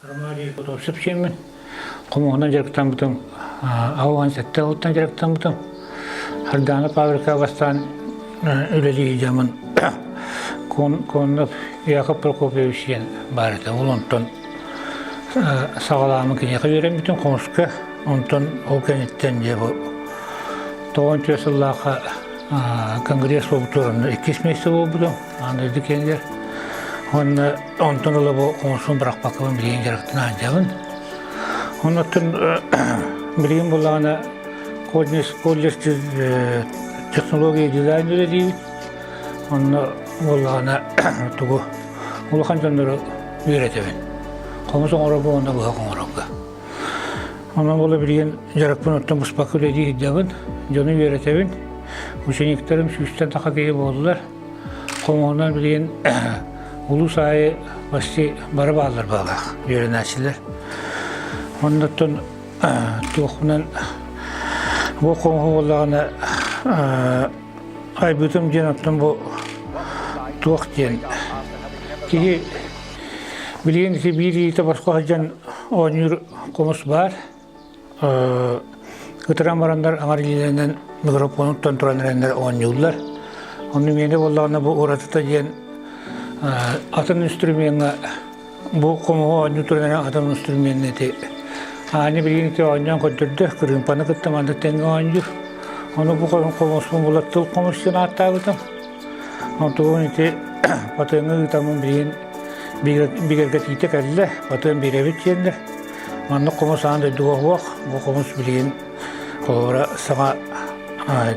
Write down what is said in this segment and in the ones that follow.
Роман Сиэммин хомуһунан дьарыктаммытым, 87 сылтан дьарыктаммытым. Сардаана Павлика бастаан үлэлии дьамын Коннов Яков Прокопьевич диэн баар этэ. Ол онтон саҕалааммын киниэхэ үөрэммитим хомуска. Онтон ол кэнниттэн дьэ бу 94 сыллаахха конгресс буолбутугар иккис миэстэ буолбутум аан дойду киэнигэр. Уонна онтон ыла бу хомуспун бырахпаккабын билигин дьарыктана сылдьабын. Оннуттан билигин буоллаҕына колледж, колледж технология дизайн үлэлиибит. Онно буоллаҕына тугу улахан дьоннору үөрэтэбин. Хомус оҥорорго уонна быһах оҥорорго. Онон буола билигин дьарыкпын оттон быспакка үлэлии сылдьабын, дьону үөрэтэбин. Учениктарым сүүстэн таха киһи буоллулар. Хомуһунан билигин улуус аайы почти бары бааллар баалаах үөрэнээччилэр. Оннуттан туохпунан бу хомуһу буоллаҕына айбытым диэн оттон бу туох диэн киһи билигин ити биир илиитэ босхо сылдьан оонньуур хомус баар. Ытыран бараннар аҥар илиилэринэн микрофонуттан туран эрэннэр оонньууллар. Онно миэнэ буоллаҕына бу уратыта диэн атын инструмеҥҥа бу хомуһу оонньуу туран эрэн атын инструмеҥҥа ити аанньа билигин ити оонньоон көрдөрдө, кырыымпаны кытта маннык тэҥҥэ оонньуур. Ону бу хомуспун була тыл хомус диэн ааттаабытым. Онтугун ити батыҥҥа ыытаммын билигин бигэргэтиитэ кэллэ, батыан биэрэбит диэннэр. Маннык хомус аан дойдуга суох, бу хомус билигин холобура саҥа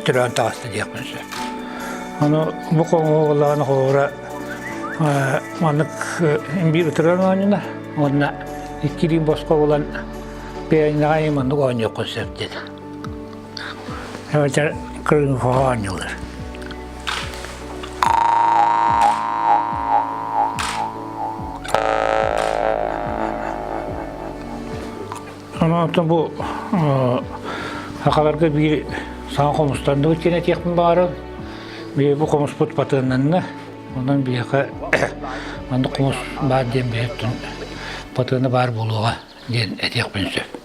төрөөн таҕыста диэхпин сөп. Ону бу хомуһу буоллаҕына холобура маннык биир ытыран оонньуна уонна иккилиин босхо булан пианиноҕа маннык оонньуоххун сөп диэн. Эбэтэр кырыымпаҕа оонньуулар. Онон бу сахаларга биир саҥа хомустардыбыт диэн этиэхпин баҕарабын. Биһиги бу хомуспут патыаннанна. Онон биһиэхэ маннык хомус баар диэн бэйэттэн патыана баар буолуоҕа диэн этиэхпин сөп.